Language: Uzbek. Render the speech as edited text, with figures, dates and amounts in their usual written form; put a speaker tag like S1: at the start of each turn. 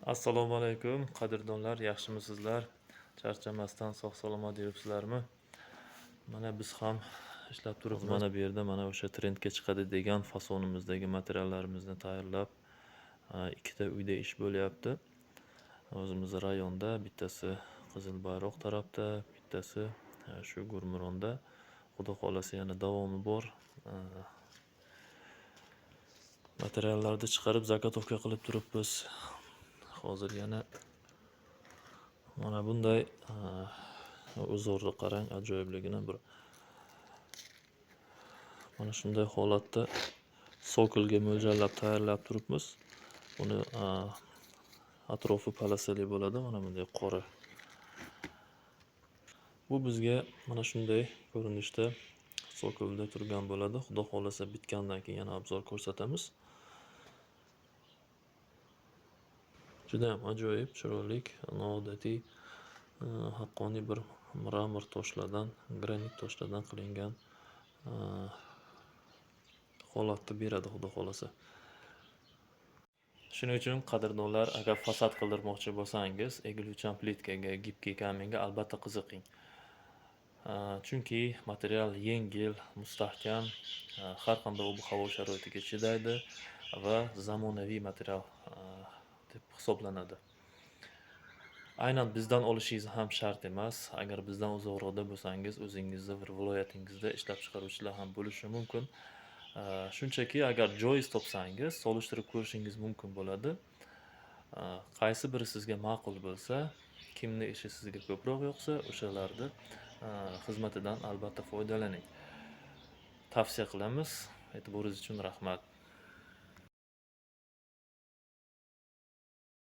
S1: Assalomu alaykum, qadrdonlar, yaxshimisizlar? Charchamasdan sog' salomat yuribsizlarmi? Mana biz ham ishlab turibmiz. Mana bu yerda mana o'sha trendga chiqadi degan fasonimizdagi materiallarimizni tayyorlab, ikkita uyda ish bo'lyapti. O'zimizni rayonda bittasi Qizil Bayroq tarafda, bittasi shu Gurmuronda. Xudo xohlasa yana davomi bor. Materiallarni chiqarib zagotovka qilib turibmiz. Hozir yana mana bunday узор ni qarang, ajoyibligini bir. Mana shunday holatda sokolga mo'ljallab tayyorlab turibmiz. Buni atrofi полоса li bo'ladi, mana bunday qora. Bu bizga mana shunday ko'rinishda sokolda turgan bo'ladi. Xudo xohlasa bitgandan keyin yana обзор ko'rsatamiz. Juda ham ajoyib, chiroyli, noodatiy, haqqoniy bir mramor toshlardan, granit toshlardan qilingan holatni beradi xudo xohlasa. Shuning uchun qadrdonlar, agar fasad qildirmoqchi bo'lsangiz, egiluvchan plitkaga, гибкий камень ga albatta qiziqing. Chunki material yengil, mustahkam, har qanday ob-havo sharoitiga chidaydi va zamonaviy material deb hisoblanadi. Aynan bizdan olishingiz ham shart emas. Agar bizdan uzoqroqda bo'lsangiz, o'zingizni bir viloyatingizda ishlab chiqaruvchilar ham bo'lishi mumkin. Shunchaki agar joyiz topsangiz, solishtirib ko'rishingiz mumkin bo'ladi. Qaysi biri sizga ma'qul bo'lsa, kimni ishi sizga ko'proq yoqsa, o'shalarni xizmatidan albatta foydalaning. Tavsiya qilamiz. E'tiboringiz uchun rahmat.